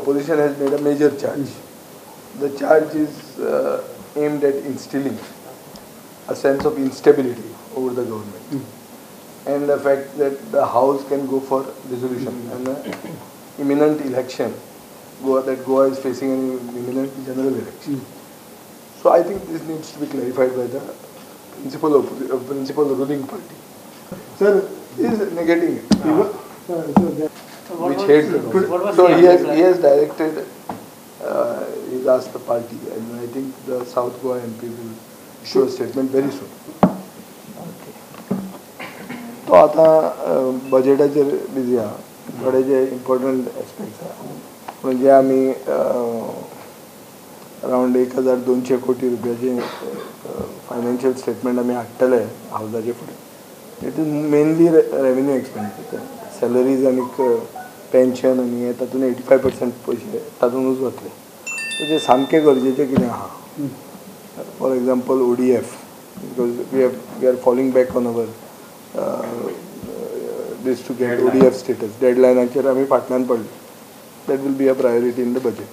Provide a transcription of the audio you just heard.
Opposition has made a major charge. The charge is aimed at instilling a sense of instability over the government and the fact that the House can go for dissolution and imminent election, Goa, that Goa is facing an imminent general election. So I think this needs to be clarified by the principal ruling party. Sir is negating it. So what which was, hates the government. What was So the he has reply? He has directed, he's asked the party, and I think the South Goa MP will issue a statement very soon. तो आतां बजेटाचेर busy आहा. थोडे जे important aspects आहा, म्हणजे आमी around 1200 कोटी रुपयाचे financial statement आमी हाडटले हावजाचे फुडें. It is mainly revenue expenditure, salaries आनी पेन्शन आनी हे, तातूंत 85% पयशे तातूंतच वतले. सो जे सामके गरजेचे कितें आहा, for example ODF, because we are falling back on our this to get ODF status, डेडलायनाचेर आमी फाटल्यान पडले. That will be a priority in the budget.